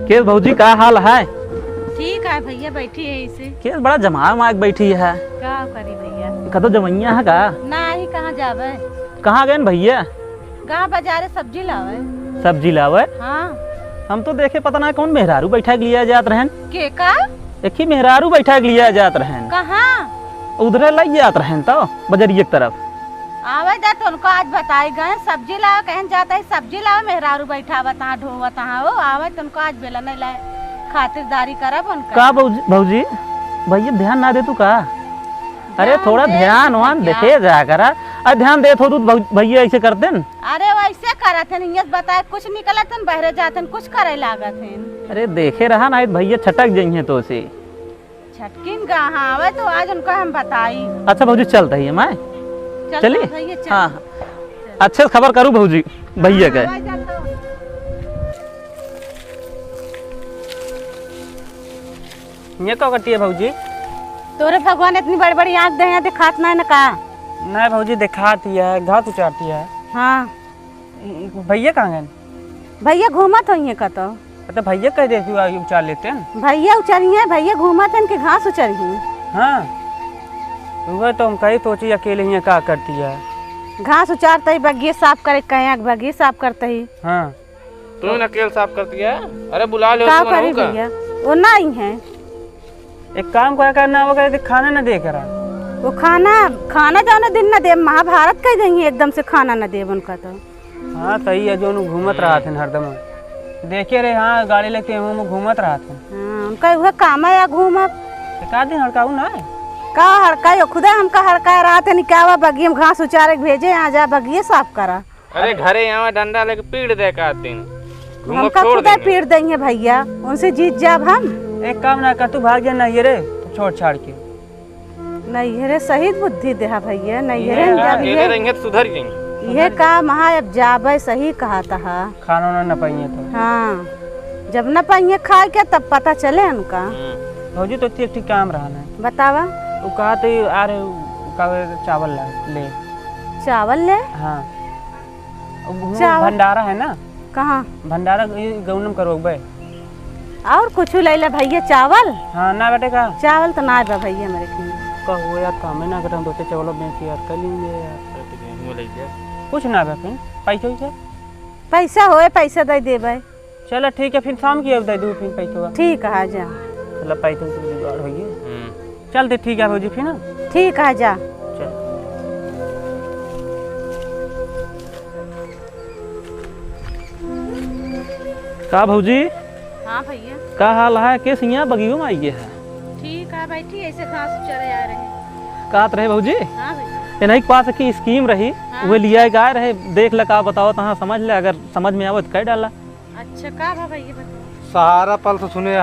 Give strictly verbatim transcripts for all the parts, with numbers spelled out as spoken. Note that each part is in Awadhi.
केस भौजी, का हाल है? ठीक है भैया, बैठी है इसे। केस बड़ा जमाए माए के बैठी है। का करी भैया? कतो जमैया है का? नाही, कहाँ जाबे? कहाँ गएन भैया? गाँव बाजारे सब्जी लावे। सब्जी लावे? हाँ। हम तो देखे पता ना कौन मेहरारू बैठा के लिया जात रहन। के का? एक ही मेहरारू बैठा के लिया जात रहन। कहाँ? उधरे लई जात रहन तो बजरिया के तरफ। आवे दे तो उनको आज बताई गए, सब्जी लावे कहन जाता है, सब्जी लावे मेहरारू बैठा बता ढोवत हाँ हो, आवे तो उनको आज बेला नहीं लाए, खातिरदारी करब उनका। का भौजी, भौजी, भैया ध्यान ना दे तू का? अरे ध्यान थोड़ा दे ध्यान तू वान भैया। देखे जा करा। अरे ध्यान देत हो तू भौ-, भैया ऐसे करते न? अरे वैसे करत हन, इहाँ से बताए कुछ निकलत हन, बहरे जात हन, कुछ करे लागत हन। अरे देखे रहा ना, भैया छटक जइहें तो से। छटकिन का, हाँ, आवे तो आज उनका हम बताई। अच्छा भौजी, चलत ही हम, आए? चल चली? भैया, चल। हाँ, हाँ। चल। अच्छे से खबर करू भौजी, भैया हाँ, के। आवे चल तो। ये का कटी है भौजी? तोरे भगवान इतनी बड़ी बड़ी आँख दे हैं, दिखात ना है ना का? नहीं भौजी, दिखात ही है, घास उचारती है। हाँ। भैया कहाँ गए? भैया घूमत होइहें कतो। तो भैया कह दे, तू आगे उचार लेते हैं। भैया उचरिहें, भैया घूमत हैं कि घास उचरिहें? हाँ, वह तो हम कही सोची अकेले ही का करती है। घास उचारते ही बगिये साफ करे, कहे बगिये साफ करते ही। हाँ। तू ही ना केल साफ करती है। अरे बुला ले का उसको, करी ना होगा। भैया, वो नहीं है। एक काम करा कर ना, वो कहते खाना ना दे करा। वो खाना, खाना जानो दिन ना दे, महाभारत कह देंगे एकदम से खाना ना दे उनका तो। हाँ सही है, जो घूमत रहा थे हरदम। देखे रे, हाँ गाड़ी लेके हम घूमत रहा थे। हाँ, उनका वह काम है या घूमब। एक आध दिन हड़काऊ ना है। का हड़काई हो खुदा, हमका हड़काए रहा थे, नहीं क्या हुआ बगिया में घास उचारे के भेजे, यहाँ जा बगिया साफ करा। अरे घरे आवा डंडा लेके पीट दे का दिन। घूमब हमका छोड़ खुदा देंगे। पीट देंगे भैया, उनसे जीत जाब हम। एक काम ना कर, तू भाग जा नैहरे, छोड़ छाड़ के। नैहरे सही बुद्धि देहा भैया, नैहरे ये हम का? जाब अकेले ये। रहेंगे तो सुधर जाएंगे। ये का महा अब जाबे सही कहा तहा। खाना ना, ना पाइए तो। हाँ, जब ना पाइए खाए के तब पता चले उनका। हम्म। भौजी तो ठीक ठीक काम रहा ना। बतावा। वो कहा तो आ रहे, वो का चावल ला ले। चावल ले? हाँ। अब हुआं चावल? भंडारा है ना? कहाँ? भंडारा ये गौनम करवाबे। और कुछ ले ले भैया, चावल? हाँ, ना बेटे का? चावल तो ना बा भैया मेरे के। कहो यार, काम है ना, अगर हम दो चार चावल बेच के यार कर लेंगे यार। अरे तो गेहूं ले जा। कुछ ना बा फिर, पैसा वैसा? पैसा होए, पैसा दे देबे। चला ठीक है, फिर शाम की अब दे दू फिर पैसा। ठीक है, जा। चला पैसा से जुगाड़ होइए। हम्म। चल दे, ठीक है भौजी, फिर ना? ठीक है, जा। चल। का भौजी? हाँ भैया। का हाल है? के सिया बगियो में आइए है? ठीक है, बैठी ऐसे घास चरे आ रहे। कहत रहे भौजी? हाँ भैया। इन्हीं के पास की स्कीम रही, हाँ। वह लिया के आए रहे, देख ले का बताओ तहाँ समझ ले, अगर समझ में आवत कर डाला। अच्छा, का बा भैया बताओ। सहारा पल्स सुने है?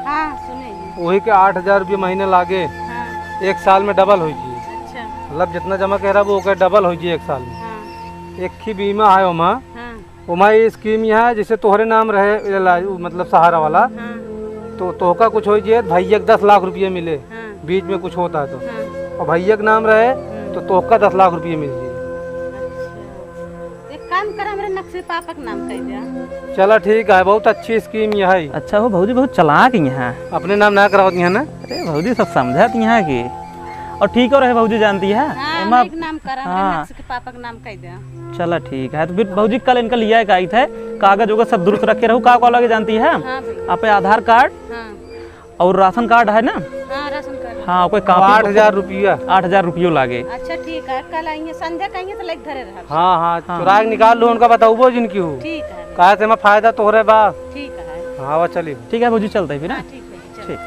हाँ, सुने हैं। वही के आठ हजार रुपये महीने लागे। हाँ। एक साल में डबल हो जी। अच्छा। मतलब जितना जमा कह रहा वो ओकर डबल हो जी एक साल में। हाँ। एक ही बीमा है ओमा। हाँ। ओमा ये स्कीम यहाँ है, जैसे तोहरे नाम रहे, ये ला-, मतलब सहारा वाला, हाँ। तो तोहका कुछ हो जाए, भैया के दस लाख रुपये मिले, हाँ। बीच में कुछ होता है तो। हाँ। और भैया के नाम रहे, हम्म। तो तोहका दस लाख रुपये मिल जाए। अच्छा। एक काम कर, हमरे नक्शे पापा के नाम कर दे। चला ठीक है, बहुत अच्छी स्कीम यह है। अच्छा हो भौजी, बहुत चालाक ही हैं। अपने नाम ना करावत हैं ना? अरे भौजी, सब समझत यहाँ की। और ठीक और है भौजी, जानती है? हाँ, एमा एक नाम करा, हाँ। नक्शे के पापा के नाम कह दे। चला ठीक है, तो फिर भौजी कल इनका लिया के आई थे, कागज वगैरह सब दुरुस्त रखे रहू, का का लगे जानती है? हाँ भैया। आप आधार कार्ड हाँ। और राशन कार्ड है ना? हाँ, राशन कार्ड। हाँ, कोई वो कापी आठ हजार रुपया। आठ हजार रुपयो लागे। अच्छा ठीक है, कल आइए, संध्या कहिए तो लेके धरे रहा। हाँ, हाँ, हाँ। चुरा के निकाल लो, उनका बताऊबो जिनकी हो। ठीक है। काहे से मैं फायदा तोहरे बा। ठीक है। हाँ, वो चलिए। ठीक है भौजी, चलते हैं फिर, हाँ? हाँ, ठीक है, चलो। ठीक।